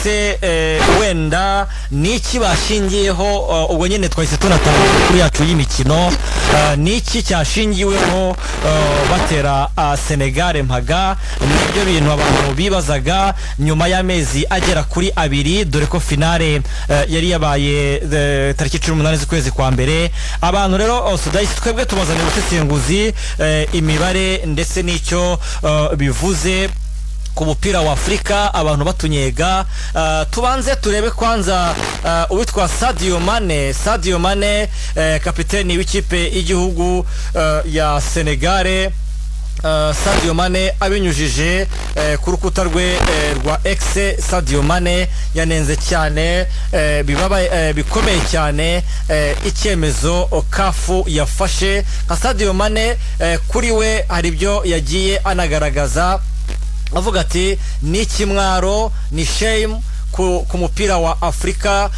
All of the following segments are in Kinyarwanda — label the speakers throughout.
Speaker 1: Ese wenda ni iki bashingiyeho? Ubwo nyine twahise tunatanga amakuru yacu y'imikino. Ni iki cyashingiweho batera Senegal mpaga? Nibyo bintu abantu bibazaga nyuma y'amezi agera kuri 2, dore ko finale yari yabaye tariki 18 z'ukwezi kwa mbere. Abantu rero, Sudahisi, twebwe tubazaniye ubusesenguzi, imibare ndetse n'icyo bivuze ku mupira wa Afurika. Abantu batunyega. Tubanze turebe kwanza uwitwa Sadio Mane. Sadio Mane, kapiteni w'ikipe y'igihugu ya Senegale. Sadio Mane abinyujije ku rukuta rwe rwa X, Sadio Mane yanenze cyane bikomeye cyane icyemezo CAF yafashe. Nka Sadio Mane, kuri we hari ibyo yagiye anagaragaza, avuga ati: "Ni ikimwaro, ni shame ku mupira wa Afurika."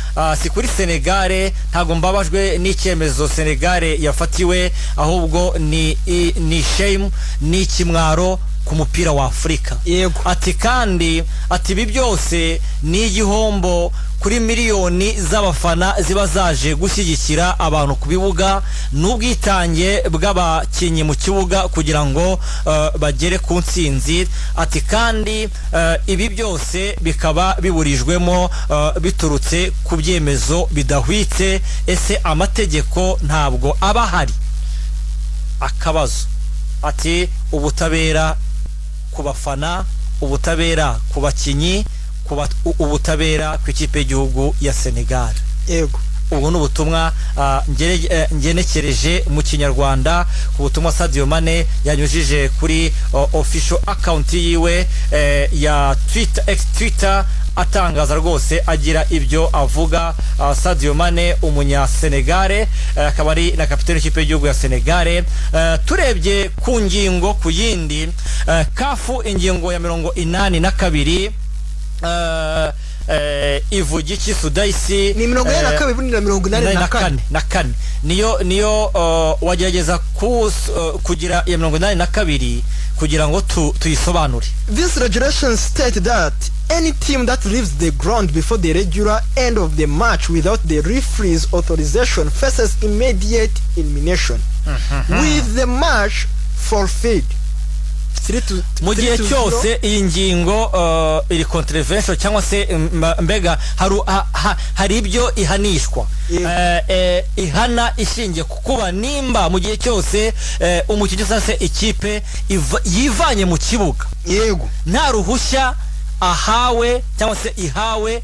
Speaker 1: Si kuri Senegale, ntabwo mbabajwe n'icyemezo Senegale yafatiwe, ahubwo ni shame, ni ikimwaro ku mupira wa Afurika. Ati kandi, ati ibi byose ni igihombo kuri miliyoni z'abafana ziba zaje gushyigikira abantu ku bibuga, n'ubwitange bw'abakinnyi mu kibuga kugira ngo bagere ku ntsinzi. Ati kandi ibi byose bikaba biburijwemo biturutse ku byemezo bidahwitse. Ese amategeko ntabwo aba ahari? Akabazo. Ati ubutabera ku bafana, ubutabera ku bakinnyi, ubutabera ku ikipe y'igihugu ya Senegal. Ubu ni ubutumwa ngenekereje mu Kinyarwanda ku butumwa Sadio Mane yanyujije kuri official account yiwe ya Twitter, ex Twitter, atangaza rwose agira ibyo avuga. Sadio Mane, umunya Senegale, akaba ari na kapiteni w'ikipe y'igihugu ya Senegale. Turebye ku ngingo ku yindi, CAF ingingo ya 82 ivuga iki, Sudayisi?
Speaker 2: Ni 42 na 84.
Speaker 1: Na kane niyo wagerageza kugira iya 82 kugira ngo tuyisobanure.
Speaker 2: This regulation state that any team that leaves the ground before the regular end of the match without the referee's authorization faces immediate elimination, with the match forfeit.
Speaker 1: Mu gihe
Speaker 2: 3-0.
Speaker 1: cyose iyi ngingo iri contravention cyangwa se mbega hari ibyo ihanishwa. Ihana ishingiye ku kuba nimba mu gihe cyose umukinnyi cyangwa se ikipe yivanye mu kibuga nta ruhushya ahawe cyangwa se ihawe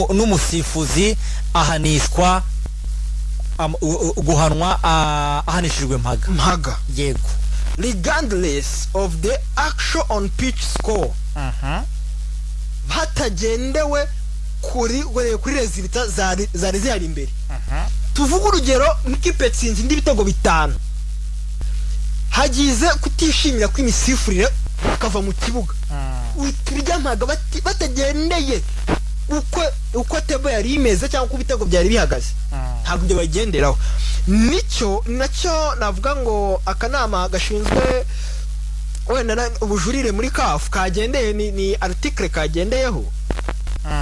Speaker 1: n'umusifuzi, ahanishwa guhanwa, ahanishijwe mpaga.
Speaker 2: Mpaga.
Speaker 1: Yego.
Speaker 2: Regardless of the actual on pitch score, hatagendewe kuri résultat zari zihari imbere. Tuvuge urugero nk'ikipe yatsinze indi ibitego bitanu, hagize kutishimira kw'imisifurire bakava mu kibuga, turya mpaga batagendeye uko table yari imeze cyangwa uko ibitego byari bihagaze. Ntabwo ibyo bagenderaho. Nicyo nacyo navuga ngo akanama gashinzwe wenda ubujurire muri CAF kagendeye, ni article kagendeyeho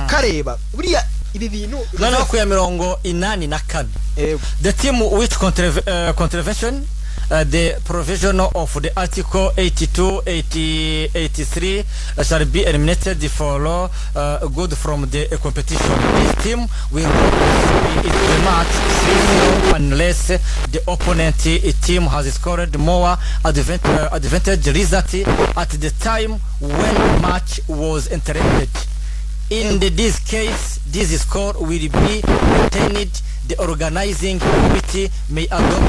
Speaker 2: kareba buriya ibi bintu.
Speaker 1: Noneho ku ya 84, the team which contravention the provision of the article 82, 80, 83 shall be eliminated for good from the competition. This team will lose the match 3-0 unless the opponent team has scored more advantage result at the time when match was interrupted. In this case, this score will be retained. The organizing committee may adopt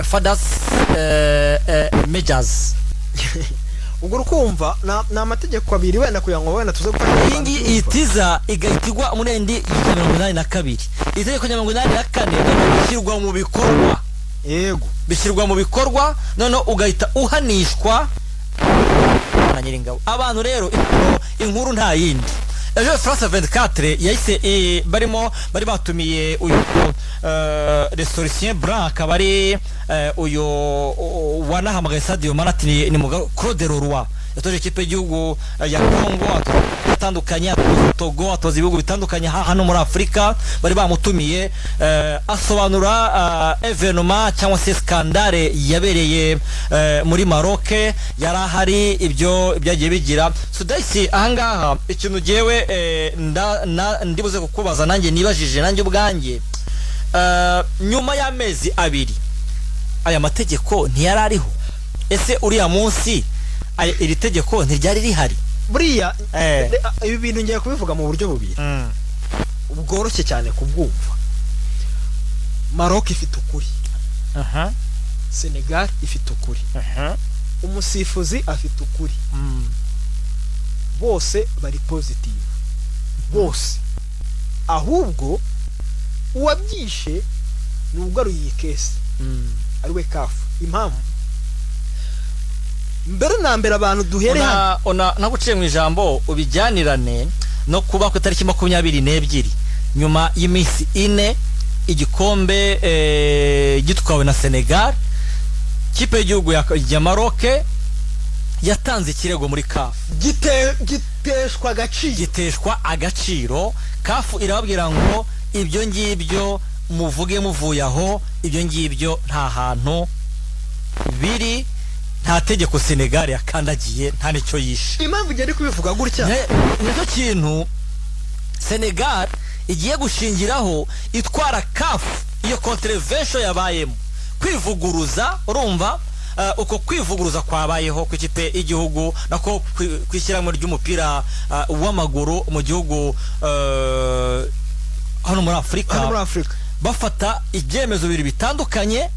Speaker 1: further measures.
Speaker 2: Ubwo urukumva ni amategeko abiri wenda kugira ngo wenda tuze gufasha
Speaker 1: Iyi ngiyi ihita igahita igwa muri indi ya 82. Itegeko rya 84 bishyirwa mu bikorwa. Bishyirwa mu bikorwa, noneho ugahita uhanishwa na Nyiringabo. Abantu rero, inkuru nta yindi. Ejo France 24 yahise barimo bari batumiye uyu Le Blanc, akaba ari uyu wanahamagaye Sadio Mane ati ni mugabo, Claude Leroy. Yatoje ikipe y'igihugu ya Congo, atandukanye, atoza Togo, atoza ibihugu bitandukanye hano muri Afurika. Bari bamutumiye, asobanura événement cyangwa se scandale yabereye muri Maroc. Yari ahari, ibyo byagiye bigira Sudayisi. Ahangaha ikintu jyewe ndibuze kukubaza, nanjye nibajije nanjye ubwanjye, nyuma y'amezi 2 aya mategeko ntiyari ariho? Ese uriya munsi iri tegeko ntiryari rihari?
Speaker 2: Buriya ibi bintu ngiye kubivuga mu buryo bubiri bworoshye cyane kubwumva. Maroc ifite ukuri, Senegal ifite ukuri, umusifuzi afite ukuri, bose bari positive bose. Ahubwo uwabyishe ni ugaruye iyi case, ariwe CAF. Impamvu mbere na mbere, abantu duhere hano.
Speaker 1: Naguciye mu ijambo, ubijyanirane no kuba ku itariki 22, nyuma y'iminsi 4 igikombe gitwawe na Senegal, kipe y'igihugu ya Maroc yatanze ikirego muri CAF.
Speaker 2: Giteshwa agaciro.
Speaker 1: Giteshwa agaciro. CAF irababwira ngo ibyo ngibyo muvuge muvuye aho, ibyo ngibyo nta hantu biri, nta tegeko Senegal yakandagiye, nta n'icyo yishe.
Speaker 2: Impamvu ugenda kubivuga gutya,
Speaker 1: nicyo kintu Senegal igiye gushingiraho itwara CAF, iyo contravention yabayemo, kwivuguruza. Urumva, uko kwivuguruza kwabayeho ku ikipe y'igihugu, nako ku ishyirahamwe ry'umupira w'amaguru mu gihugu hano muri Afurika,
Speaker 2: hano muri Afurika,
Speaker 1: bafata ibyemezo bibiri bitandukanye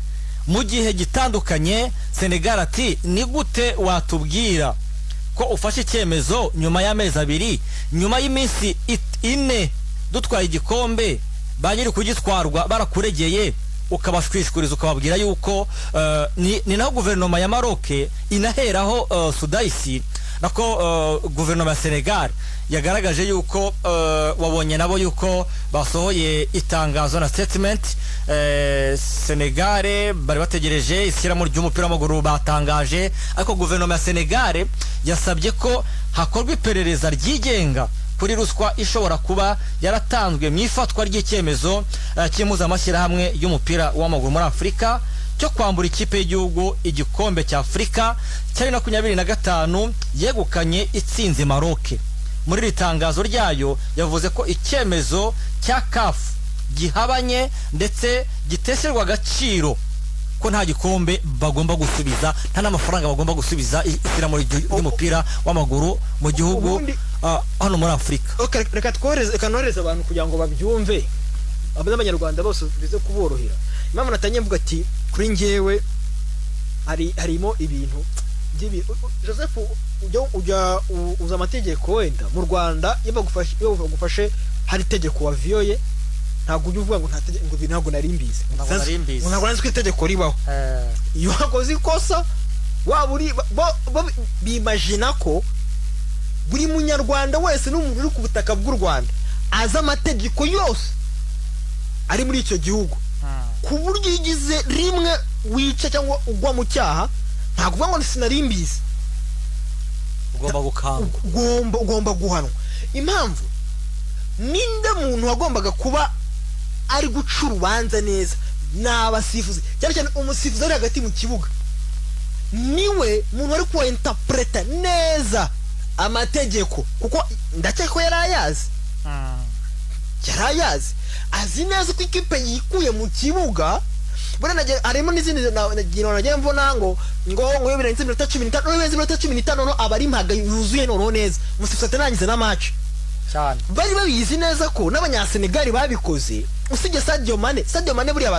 Speaker 1: mu gihe gitandukanye. Senegal ati: "Ni gute watubwira ko ufashe icyemezo nyuma y'amezi 2, nyuma y'iminsi 4 dutwaye igikombe, ba nyiri kugitwarwa barakuregeye, ukabashwishuriza, ukababwira yuko ni naho guverinoma ya Maroc inaheraho, Sudayisi, nako guverinoma ya Senegal yagaragaje yuko wabonye nabo yuko basohoye itangazo na statement. Senegal bari bategereje ishyirahamwe ry'umupira w'amaguru batangaje, ariko guverinoma ya Senegal yasabye ko hakorwa iperereza ryigenga kuri ruswa ishobora kuba yaratanzwe mu ifatwa ry'icyemezo cy'impuzamashyirahamwe y'umupira w'amaguru muri Afurika cyo kwambura ikipe y'igihugu igikombe cya Afurika cya 2025 yegukanye itsinze Maroc. Muri iri tangazo ryayo yavuze ko icyemezo cya CAF gihabanye ndetse gitesherwa agaciro, ko nta gikombe bagomba gusubiza, nta n'amafaranga bagomba gusubiza ishyirahamwe ry'umupira w'amaguru mu gihugu hano muri Afurika.
Speaker 2: Okay, reka twohereze, reka nohereze abantu kugira ngo babyumve, n'abanyarwanda bose bize kuborohera. Impamvu natangiye mvuga ati kuri njyewe harimo ibintu by'ibi, Joseph, ujya uza amategeko wenda mu Rwanda, iyo bagufashe hari itegeko waviyoye, ntabwo ujya uvuga ngo nta tegeko, ngo ibi ntabwo nari mbizi,
Speaker 1: Ntabwo nari mbizi.
Speaker 2: ngo ntabwo nari nzi ko itegeko ribaho. Iyo wakoze ikosa, waba uri bo bimagina ko buri munyarwanda wese n'umuntu uri ku butaka bw'u Rwanda azi amategeko yose ari muri icyo gihugu, ku buryo iyo ugize rimwe wica cyangwa ugwa mu cyaha, ntabwo uvuga ngo sinari mbizi.
Speaker 1: Ugomba gukangwa.
Speaker 2: Ugomba guhanwa. Impamvu, ninde muntu wagombaga kuba ari guca urubanza neza? Ni abasifuzi, cyane cyane umusifuzi ari hagati mu kibuga, niwe muntu wari kuwa interpreta neza amategeko, kuko ndakeka ko yari ayazi, yari ayazi, azi neza ko ikipe yikuye mu kibuga. Buriya harimo n'izindi nagiye mbona ngo iyo birenze iminota 15, iyo birenze iminota 15 noneho aba ari impaga yuzuye noneho neza, umusifuzi atarangiza na match. Bari babizi neza ko n'abanyasenegali babikoze, usibye Sadio Mane. Sadio Mane buriya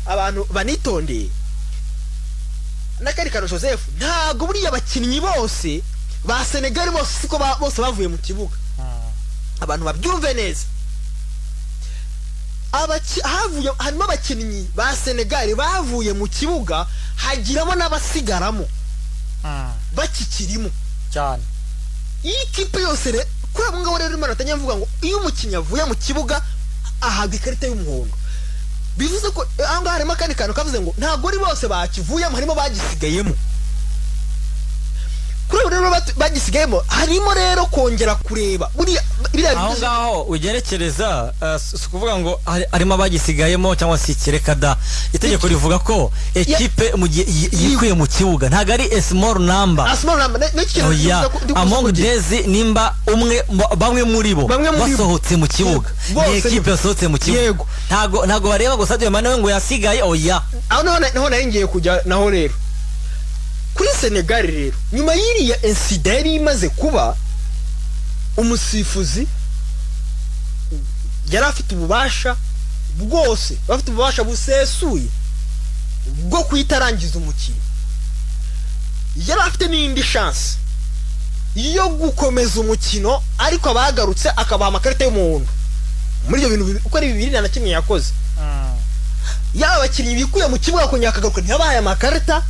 Speaker 2: abantu banitondeye n'akandi kantu, Joseph, ntabwo buriya abakinnyi bose ba Senegali bose siko bose bavuye mu kibuga. Abantu babyumve neza. Havuye, harimo abakinnyi ba Senegali bavuye mu kibuga, hagiramo n'abasigaramo bakikirimo. Iyi kipe yose kuri abo ngabo rero, Imana atangiye mvuga ngo iyo umukinnyi avuye mu kibuga ahabwa ikarita y'umuhondo, bivuze ko aha ngaha harimo akandi kantu kavuze ngo ntabwo ari bose bakivuyemo, harimo bagisigayemo. Kuri abo rero. Bagisigayemo harimo rero kongera kureba buriya biriya
Speaker 1: Aho ngaho ugerekereza, si ukuvuga ngo harimo abagisigayemo cyangwa se ikireka da. Itegeko rivuga ko ekipe mu gihe yikuye mu kibuga, ntabwo ari a small number.
Speaker 2: A small number n'iki kintu.
Speaker 1: Oya, among these, nimba umwe bamwe muri bo
Speaker 2: Bamwe muri bo.
Speaker 1: basohotse mu kibuga, ni
Speaker 2: Bose
Speaker 1: ekipe yasohotse mu kibuga. Ntago bareba ngo Sadio Mane we ngo yasigaye, oya.
Speaker 2: Aho niho nari ngiye kujya naho rero kuri Senegal. Rero nyuma y'iriya incident yari imaze kuba, umusifuzi yari afite ububasha bwose, bafite ububasha busesuye bwo kuhita arangiza umukino. Yari afite n'indi chance yo gukomeza umukino, ariko abagarutse akabaha amakarita y'umuhondo. Muri ibyo bintu uko ari bibiri, nta na kimwe yakoze. Yaba abakinnyi bikuye mu kibuga bakongera akagaruka, ntiyabahaye amakarita.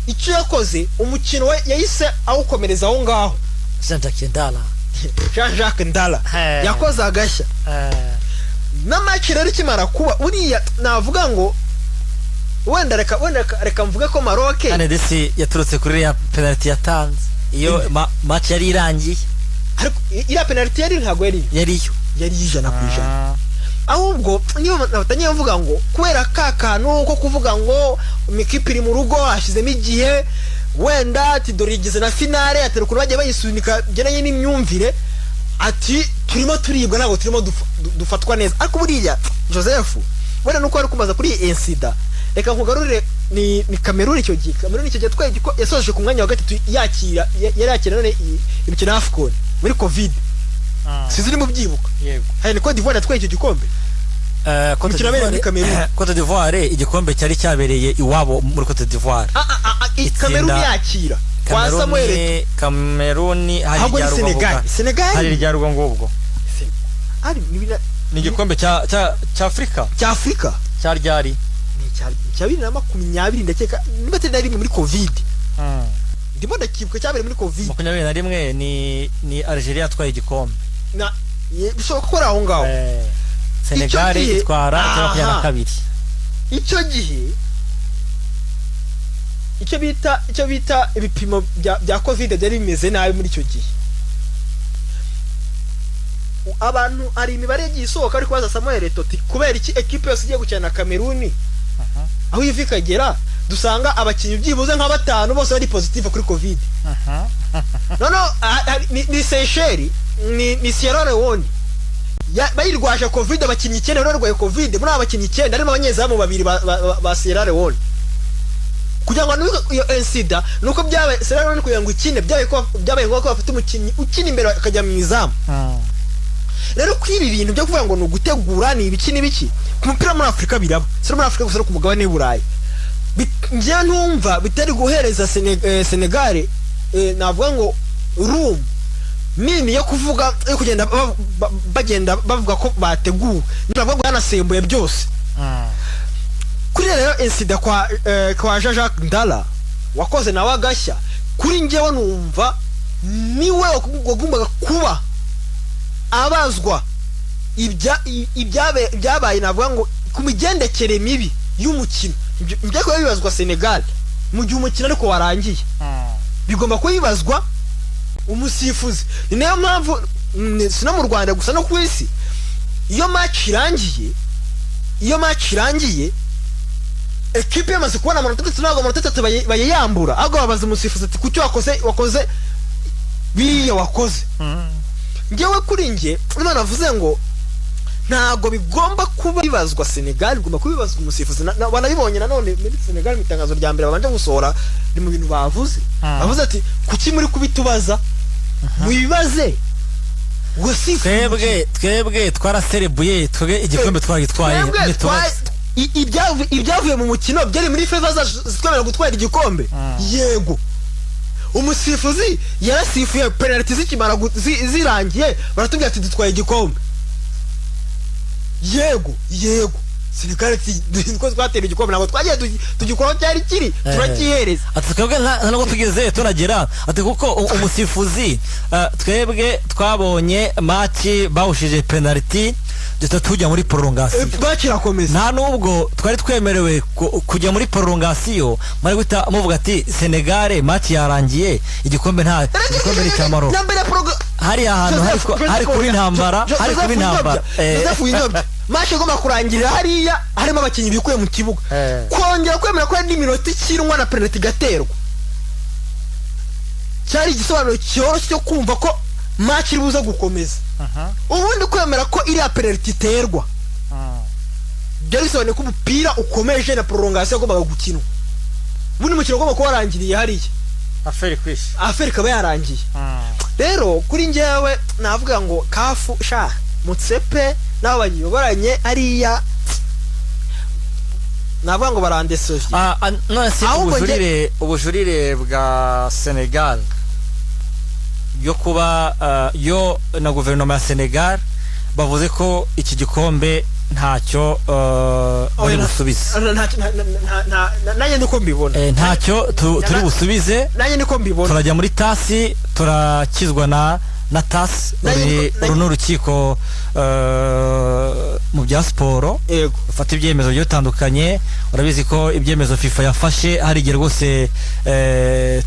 Speaker 2: Icyo yakoze, umukino we yahise awukomereza aho ngaho.
Speaker 1: Jean Jacques Ndala.
Speaker 2: Jean Jacques Ndala yakoze agashya. Na match rero ikimara kuba, buriya navuga ngo wenda reka mvuge ko Maroc
Speaker 1: Kandi desi yaturutse kuri iriya penalty yatanze iyo match yari irangiye.
Speaker 2: Ariko iriya penalty yari, ntabwo yari
Speaker 1: Yariyo.
Speaker 2: Yari 100%. Ahubwo niyo nabatangiye mvuga ngo kubera ka kantu ko kuvuga ngo imikipe iri mu rugo, hashyizemo igihe, wenda ati dore igeze na finale, atari ukuntu bagiye bayisunika bigendanye n'imyumvire, ati turimo turibwa, ntabwo turimo dufatwa neza. Ariko buriya Joseph, wenda nuko wari kumaza kuri iyi incident, reka nkugarurire ni Cameroon icyo gihe. Cameroon icyo gihe yatwaye yasoje ku mwanya wa gatatu, yakira yari yakira none imikino ya AFCON muri Covid, sinzi niba ubyibuka.
Speaker 1: Yego.
Speaker 2: Hari ni Cote d'Ivoire yatwaye icyo gikombe.
Speaker 1: Cote
Speaker 2: Imikino yabereye muri Cameroon.
Speaker 1: Cote d'Ivoire, igikombe cyari cyabereye iwabo muri Cote d'Ivoire.
Speaker 2: Cameroon yakira kwa Samuel Eto'o.
Speaker 1: Cameroon hari
Speaker 2: Ahubwo ni
Speaker 1: irya
Speaker 2: Senegal.
Speaker 1: Rugongo.
Speaker 2: Senegal.
Speaker 1: Hari irya Rugongubwo.
Speaker 2: Ari
Speaker 1: Ni igikombe cya Afurika.
Speaker 2: Cya Afurika.
Speaker 1: Cya ryari?
Speaker 2: Ni icya 2020, ndakeka, niba atari na rimwe, muri Covid. Ndimo ndakibuka, cyabereye muri Covid.
Speaker 1: 21 ni Algeria yatwaye igikombe.
Speaker 2: Bishoboka ko ari aho ngaho.
Speaker 1: Senegal
Speaker 2: Icyo gihe-
Speaker 1: itwara icya 22.
Speaker 2: Icyo gihe icyo bita ibipimo bya Covid byari bimeze nabi muri icyo gihe. Abantu, hari imibare yagiye isohoka, ariko baza Samuel Eto'o ati kubera iki ekipe yose igiye gukina na Cameroon, aho iva ikagera, dusanga abakinnyi byibuze nka batanu bose bari positive kuri Covid? Noneho ni Seychelles, ni Sierra Leone bayirwaje Covid, abakinnyi icyenda bari barwaye Covid. Muri aba bakinnyi icyenda harimo abanyezamu babiri ba Sierra Leone. Kugira ngo nuko iyo incident nuko byabaye, Sierra Leone kugira ngo ikine byabaye ngombwa ko bafite umukinnyi ukina imbere akajya mu izamu. Rero kuri ibi bintu byo kuvuga ngo ni ugutegura, ni ibiki n'ibiki, ku mupira muri Afurika biraba, si no muri Afurika gusa, no ku mugabane w'i Burayi. Njyewe ntumva bitari guhereza Senegal, navuga ngo room nini yo kuvuga, yo kugenda bagenda bavuga ko bateguwe. Navuga ngo yanasembuye byose. Kuri rero incident kwa Jean Jacques Ndala wakoze nawe agashya, kuri njyewe numva niwe wagombaga kuba abazwa ibyabaye, navuga ngo ku migendekere mibi y'umukino. Ibyo kuba bibazwa Senegal mu gihe umukino ariko warangiye, bigomba kuba bibazwa umusifuzi. Ni nayo mpamvu si no mu Rwanda gusa, no ku isi, iyo match irangiye ekipe yamaze kubona amanota atatu, ntabwo amanota atatu bayiyambura, ahubwo babaza umusifuzi ati kuki wakoze biriya wakoze? Njyewe kuri njye Imana avuze ngo ntabwo bigomba kuba bibazwa Senegal, bigomba kuba bibazwa umusifuzi. Wanabibonye nanone muri Senegal mu itangazo rya mbere babanje gusohora, ni mu bintu bavuze, bavuze ati kuki muri kubitubaza, mubibaze wasifuye.
Speaker 1: Twebwe twaraserebuye, twebwe igikombe twagitwaye.
Speaker 2: Twebwe
Speaker 1: ntitubaze.
Speaker 2: Ibyavuye mu mukino byari muri faveur zacu zitwemerera gutwara igikombe. Yego, umusifuzi yarasifuye, penaliti zikimara zirangiye baratubwira ati dutwaye igikombe. Yego. Senegal niko twatera igikombe, ntabwo twagiye tugikora cyari kiri turakihereza.
Speaker 1: Ati twebwe ntabwo tugeze tunagera, ati kuko umusifuzi twebwe twabonye match bawushije penalty duhita tujya muri prolongation,
Speaker 2: match irakomeza,
Speaker 1: nta nubwo twari twemerewe kujya muri prolongation. Mwari guhita muvuga ati Senegal match yarangiye, igikombe nta igikombe ni cya Maroc. Hari ahantu hari kuba intambara, hari kuba intambara.
Speaker 2: Joseph Winyobye match igomba kurangirira hariya harimo abakinnyi bikuye mu kibuga, kongera kwemera ko hari n'iminota ikinwa na penalty igaterwa, cyari igisobanuro cyoroshye cyo kumva ko match iri buze gukomeza. Ubundi kwemera ko iriya penalty iterwa byari bisobanuye ko umupira ukomeje na prolongation yagombaga gukinwa. Ubundi umukino ugomba kuba warangiriye hariya,
Speaker 1: aferi kwishi,
Speaker 2: aferi ikaba yarangiye. Rero kuri njyewe navuga ngo kafu sha Motsepe n'abo bayiyoboranye hariya navuga ngo barandesoje.
Speaker 1: None se ubujurire bwa Senegal yo kuba yo na guverinoma ya Senegal bavuze ko iki gikombe ntacyo bari busubize.
Speaker 2: Nanjye niko mbibona,
Speaker 1: ntacyo turi busubize,
Speaker 2: nanjye niko mbibona.
Speaker 1: Turajya muri tasi, turakizwa na tasi. Uru ni urukiko mu bya siporo rufata ibyemezo bigiye bitandukanye. Urabizi ko ibyemezo FIFA yafashe hari igihe rwose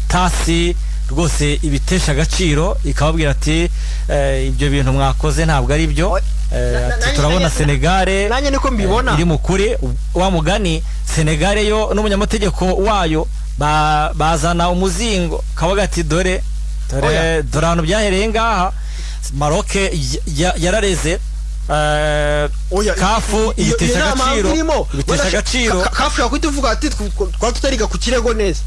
Speaker 1: tasi rwose ibitesha agaciro, ikababwira ati ibyo bintu mwakoze ntabwo ari byo. Turabona Senegal
Speaker 2: nanjye niko mbibona
Speaker 1: iri mu kuri wa mugani. Senegal yo n'umunyamategeko wayo bazana umuzingo kabaga ati dore dore dore ahantu byahereye ngaha. Maroc yarareze kafu ibitesha agaciro, ibitesha agaciro.
Speaker 2: Kafu yakwita uvuga ati twari tutariga ku kirego neza,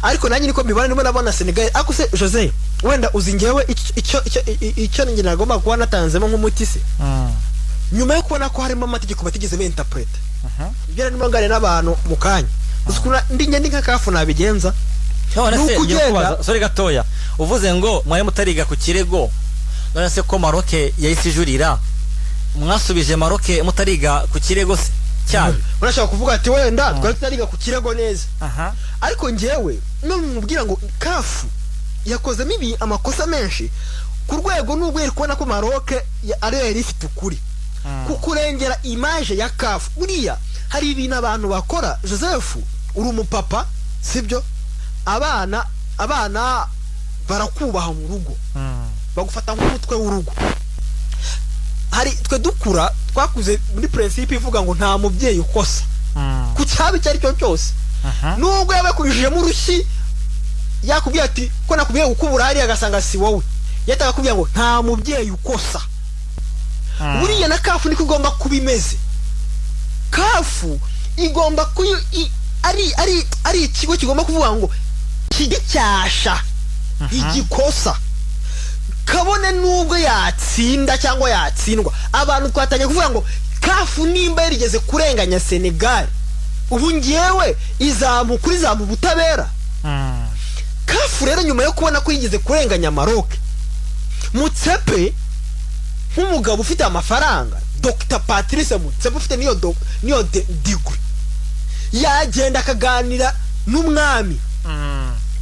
Speaker 2: ariko nanjye niko mbibona, ndimo nabona Senegal. Ariko se Jose wenda uzi ngewe icyo njye nagomba kuba natanzemo nk'umuti se, nyuma yo kubona ko harimo amategeko batigeze beinterpreta, ibyo narimo nganira n'abantu mu kanya, ndi njye ndi nka kafu nabigenza.
Speaker 1: None se ngiye kubaza sorry gatoya, uvuze ngo mwari mutariga ku kirego, none se ko Maroc yahise ijurira, mwasubije Maroc mutariga ku kirego se cyayo?
Speaker 2: Urashaka kuvuga ati wenda twari tutariga ku kirego neza, ariko njyewe none mubwira ngo kafu yakozemo ibi amakosa menshi ku rwego n'ubwo yari kubona ko Maroc ariyo yari ifite ukuri kukurengera image ya kafu. Buriya hari ibintu abantu bakora. Joseph uri umupapa sibyo, abana barakubaha mu rugo, bagufata nk'umutwe w'urugo. Hari twe dukura twakuze muri principe ivuga ngo nta mubyeyi ukosa ku cyaba icyo ari cyo cyose, nubwo yaba yakubijemo urushyi yakubwiye ati ko nakubwiye gukubura hariya agasanga si wowe, yahita akubwira ngo nta mubyeyi ukosa. Buriya na kafu niko igomba kuba imeze. Kafu igomba kuba ari ikigo kigomba kuvuga ngo kigicyasha igikosa, kabone nubwo yatsinda cyangwa yatsindwa. Abantu twatangiye kuvuga ngo kafu nimba yarigeze kurenganya Senegal, ubu ngewe izamu kuri zamu ubutabera. Kafu rero nyuma yo kubona ko yigeze kurenganya Maroc, Motsepe nk'umugabo ufite amafaranga, Dr Patrice Motsepe ufite niyo degree, yagenda akaganira n'umwami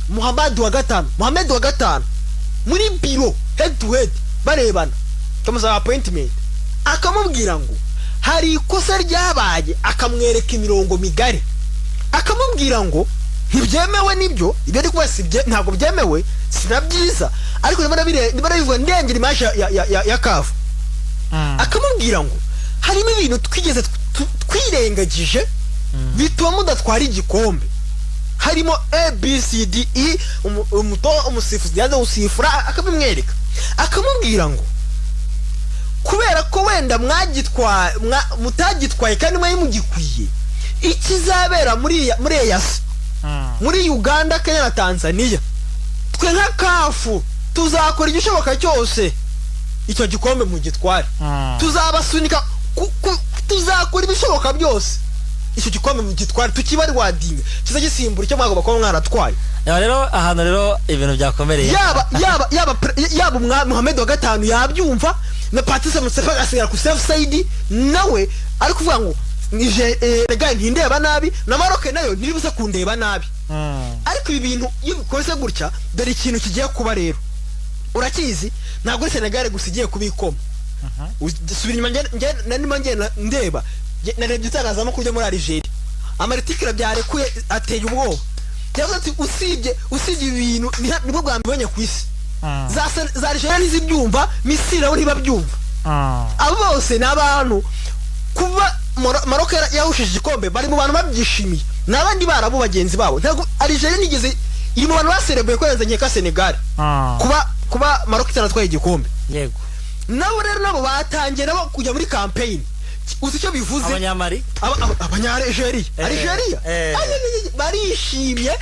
Speaker 2: Muhammad wa gatanu muri biro head to head barebana, kamusaba appointment, akamubwira ngo hari ikosa ryabaye, akamwereka imirongo migari, akamubwira ngo ntibyemewe nibyo ibyo ari kuba ntabwo byemewe sinabyiza, ariko niba bivuga ndengera image ya kafu. Akamubwira ngo harimo ibintu twigeze twirengagije bituma mudatwara igikombe, harimo A B C D E, umusifuzi yaza gusifura akabimwereka, akamubwira ngo kubera ko wenda mutagitwaye kandi mwari mugikwiye, ikizabera muri EAC, muri Uganda, Kenya na Tanzania, twe nka kafu tuzakora igishoboka cyose icyo gikombe mugitware, tuzabasunika, tuzakora ibishoboka byose icyo gikombe mugitware, tukibarwadinga kiza gisimbura icyo mwagomba kuba mwaratwaye.
Speaker 1: Rero ahantu rero ibintu byakomereye,
Speaker 2: yaba Muhammad wa gatanu yabyumva, Na Patrice Motsepe agasigara ku safe side, nawe ari kuvuga ngo Senegal ntindeba nabi, na Maroc nayo ntiribuze kundeba nabi. Ariko ibi bintu iyo bikoze gutya, dore ikintu kigiye kuba rero, urakizi, ntabwo ari Senegal gusa igiye kubikoma. Subira inyuma, narimo ngenda ndeba, narebye itangazamakuru ryo muri Algeria, ama article byarekuye ateye ubwoba. Yavuze ati usibye ibi bintu nibwo bwa mbere ku isi. Za Algeria ntizibyumva, Misiri nabo ntibabyumva. Abo bose ni abantu kuba Maroc yahushije igikombe bari mu bantu babyishimiye, n'abandi barabu bagenzi babo. Ntabwo Algeria nigeze iri mu bantu baserebuye ko nkeka Senegal kuba Maroc itaratwaye igikombe. Nabo rero nabo batangiye nabo kujya muri campaign. Uzi icyo bivuze?
Speaker 1: Abanyamari.
Speaker 2: Abanyalgeria, Algeria barishimye,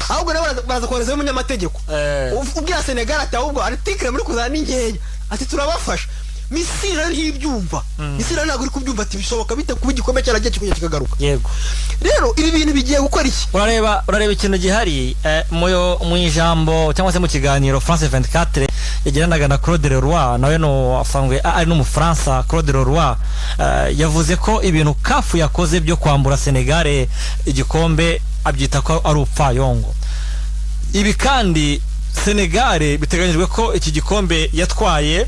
Speaker 2: ahubwo nabo baraza koherezayo umunyamategeko ubwira Senegal ati ahubwo article muri kuzana ni nkeya, ati turabafasha. Misiri rero ntibyumva, Misiri rero ntabwo iri kubyumva, ati bishoboka bite kuba igikombe cyaragiye kikongera kikagaruka? Rero ibi bintu bigiye gukora iki?
Speaker 1: Urareba ikintu gihari, mu ijambo cyangwa se mu kiganiro France 24 yagiranaga na Claude Leroy, nawe no asanzwe ari n'Umufaransa. Claude Leroy yavuze ko ibintu CAF yakoze byo kwambura Senegal igikombe abyita ko ari upfayongo. Ibi kandi Senegal biteganyijwe ko iki gikombe yatwaye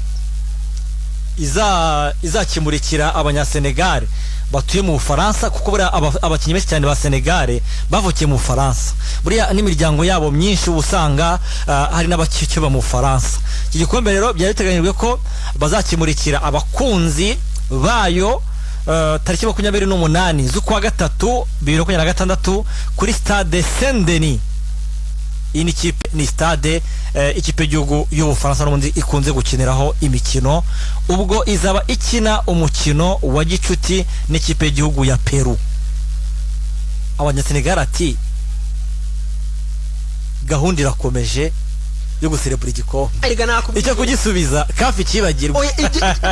Speaker 1: izakimurikira Abanyasenegal batuye mu Bufaransa, kuko buriya abakinnyi benshi cyane ba Senegal bavukiye mu Bufaransa, buriya n'imiryango yabo myinshi uba usanga hari n'abakiba mu Bufaransa. Iki gikombe rero byari biteganyijwe ko bazakimurikira abakunzi bayo tariki 28 z'ukwa gatatu 2026 kuri Stade Saint Denis. Iyi ni ikipe, ni stade ikipe y'igihugu y'Ubufaransa n'ubundi ikunze gukiniraho imikino, ubwo izaba ikina umukino wa gicuti n'ikipe y'igihugu ya Peru. Abanyasenegal ati gahunda irakomeje yo guserebura igikombe.
Speaker 2: Erega nakubwiye.
Speaker 1: Icyo kugisubiza CAF ikibagirwa.
Speaker 2: Oya,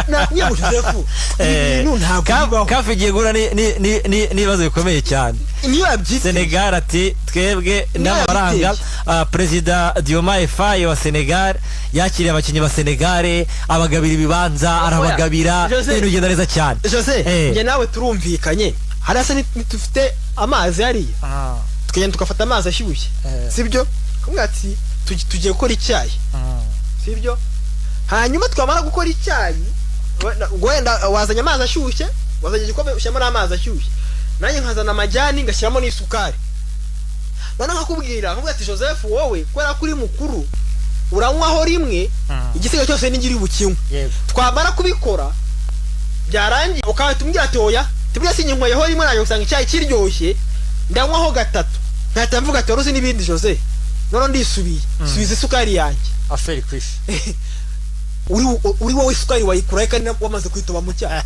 Speaker 2: nakubwiye ngo Joseph, ibi bintu ntabwo bibaho.
Speaker 1: CAF igiye guhura n'ibibazo bikomeye cyane.
Speaker 2: Niyo yabyiteye.
Speaker 1: Senegal ati twebwe
Speaker 2: Niyo
Speaker 1: n'amafaranga.
Speaker 2: yabiteye.
Speaker 1: Perezida Diomaye Faye wa Senegal yakiriye abakinnyi ba Senegal, abagabira ibibanza, arabagabira,
Speaker 2: Jose.
Speaker 1: ibintu bigenda neza cyane.
Speaker 2: Jose, njye nawe turumvikanye, hariya se ntitufite amazi hariya, tukagenda tugafata amazi ashyushye, sibyo? Kumwe ati tugiye gukora icyayi, sibyo? Hanyuma twamara gukora icyayi, wenda wazanye amazi ashyushye, wazanye igikombe ushyiramo n'amazi ashyushye, nanjye nkazana amajyani ngashyiramo n'isukari, noneho nkakubwira ati Joseph, wowe kubera ko uri mukuru uranywaho rimwe, igisigaye cyose ningiri bukinywe. Twamara kubikora byarangiye, ukahita umbwira ati oya, tubwira sinyinyweye rimwe, nanjye usanga icyayi kiryoshye, ndanywaho gatatu, nkahita mvuga ati wari uzi n'ibindi Jose, noneho ndisubiye, subiza isukari yanjye.
Speaker 1: Aferi kwishi.
Speaker 2: Uri wowe isukari wayikurahe kandi wamaze kwitoba mu cyayi?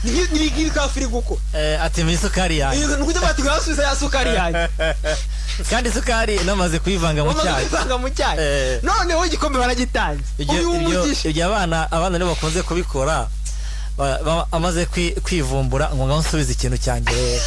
Speaker 2: Ni ngibi CAF iri gukora.
Speaker 1: Ati mu isukari yanjye.
Speaker 2: Ni ukuvuga bati wasubiza ya sukari yanjye.
Speaker 1: Kandi isukari namaze kuyivanga mu
Speaker 2: wamaze
Speaker 1: cyayi.
Speaker 2: Kwivanga mu cyayi. Noneho igikombe baragitanze,
Speaker 1: Ibyo
Speaker 2: uyu umugisha.
Speaker 1: Ibyo abana nibo bakunze kubikora, amaze kwivumbura ngo ngaho nsubize ikintu cyanjye rero.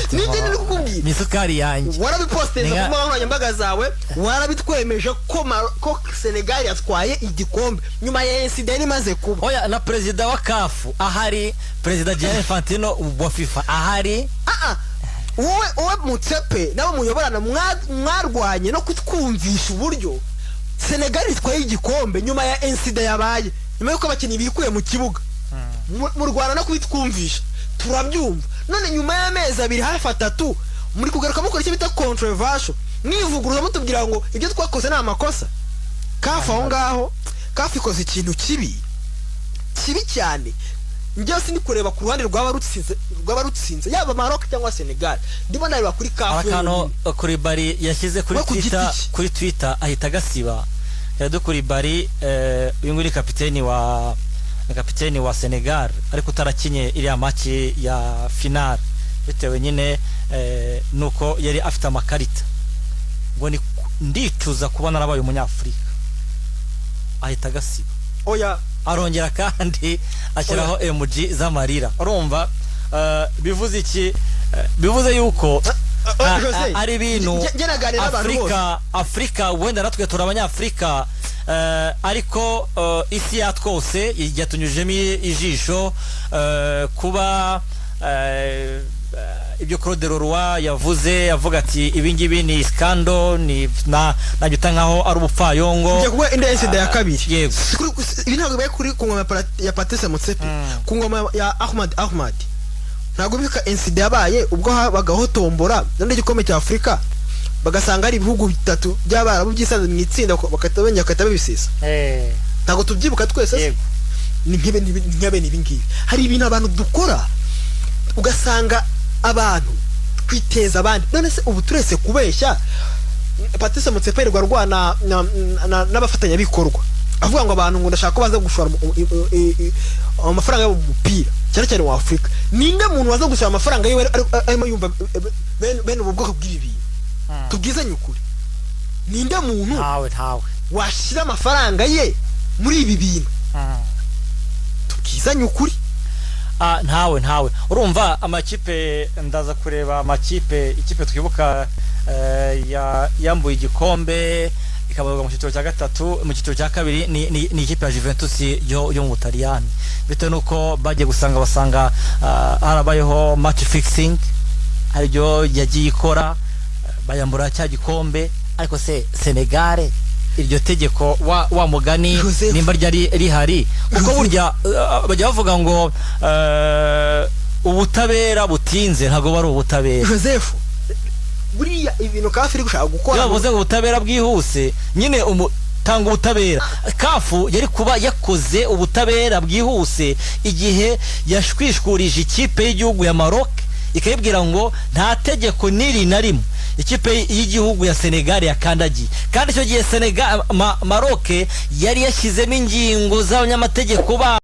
Speaker 1: Ati,
Speaker 2: Nibyo
Speaker 1: "Ngo,
Speaker 2: ndi kukubwira.
Speaker 1: ni isukari yanjye."
Speaker 2: Warabipostinze
Speaker 1: Ni
Speaker 2: ku mbuga nkoranyambaga zawe, warabitwemeje ko Senegal yatwaye igikombe nyuma ya incident yari imaze kuba.
Speaker 1: Oya, na perezida wa CAF ahari, perezida Gianni Infantino wa FIFA ahari.
Speaker 2: Ah, wowe Motsepe nabo muyoborana mwarwanye no kutwumvisha uburyo Senegal itwaye igikombe nyuma ya incident yabaye, nyuma y'uko abakinnyi bikuye mu kibuga. Mu Rwanda no kubitwumvisha turabyumva, none nyuma y'amezi 2 hafi 3 muri kugaruka mukora icyo bita controversial, mwivuguruza mutubwira ngo ibyo twakoze ni amakosa. CAF aho ngaho, CAF ikoze ikintu kibi kibi cyane. Njyewe sindi kureba ku ruhande rwaba rutsinze, yaba Maroc cyangwa Senegal, ndimo nareba kuri CAF
Speaker 1: Hari akantu
Speaker 2: yonyine.
Speaker 1: Koulibaly yashyize kuri
Speaker 2: We ku giti
Speaker 1: Twitter,
Speaker 2: cye.
Speaker 1: kuri Twitter ahita agasiba. Yadu Koulibaly, uyu nguyu ni kapiteni wa Senegal, ariko utarakinye iriya match ya final bitewe nyine nuko yari afite amakarita, ngo ni ndicuza kuba narabaye Umunyafurika, ahita agasiba.
Speaker 2: Oya.
Speaker 1: Arongera kandi ashyiraho emoji z'amarira. Urumva bivuze iki? Bivuze yuko
Speaker 2: Jose,
Speaker 1: ari ibintu
Speaker 2: njye naganira n'abantu
Speaker 1: Afurika, Afurika wenda natwe turi Abanyafurika, ariko isi yatwose yatunyujijemo ijisho, kuba ibyo Claude Leroy yavuze, avuga ati ibi ngibi ni scandal, ni na nabyita nkaho ari ubupfayongo.
Speaker 2: Njya kuba indi incident ya kabiri.
Speaker 1: Yego.
Speaker 2: Ibi ntabwo bibaye kuri ku ngoma ya Patrice Motsepe, ku ngoma ya Ahmad Ahmad. Ntabwo bika incident yabaye ubwo habagaho tombora nandi igikombe cya Afurika, bagasanga hari ibihugu bitatu by'Abarabu byisanze mu itsinda, bagahita bongera bagahita babisesa. Ntabwo tubyibuka twese se?
Speaker 1: Yego.
Speaker 2: Ni nk'ibe ibi ngibi. Hari ibintu abantu dukora ugasanga abantu twiteza abandi. None se ubu turese kubeshya, Patrice Motsepe yirirwa arwana n'abafatanyabikorwa, avuga ngo abantu ngo ndashaka ko baza gushora amafaranga yabo mu mupira, cyane cyane wa Afurika. Ninde muntu waza gushora amafaranga yiwe arimo yumva bene ubu bwoko bw'ibi bintu? Tubwizanye ukuri, ninde muntu
Speaker 1: Ntawe, ntawe.
Speaker 2: washyira amafaranga ye muri ibi bintu? Tubwizanye ukuri.
Speaker 1: Ntawe, ntawe. Urumva amakipe, ndaza kureba amakipe, ikipe twibuka yambuye igikombe ikabarwa mu cyiciro cya gatatu, mu cyiciro cya kabiri, ni ikipe ya Juventus yo mu Butaliyani, bitewe n'uko bagiye gusanga basanga harabayeho match fixing, aribyo yagiye ikora, bayambura cya gikombe. Ariko se Senegal, iryo tegeko wa mugani
Speaker 2: Joseph.
Speaker 1: nimba ryari rihari kuko
Speaker 2: Joseph.
Speaker 1: burya bajya bavuga ngo ubutabera butinze ntabwo bari ubutabera.
Speaker 2: Joseph, buriya ibintu CAF iri gushaka gukora,
Speaker 1: Iyo bavuze ngo ubutabera bwihuse nyine tanga ubutabera. CAF yari kuba yakoze ubutabera bwihuse igihe yashwishwurije ikipe y'igihugu ya Maroc, ikayibwira ngo nta tegeko n'iri na rimwe ikipe y'igihugu ya Senegal yakandagiye, kandi icyo gihe Senegal Maroc yari yashyizemo ingingo z'abanyamategeko ba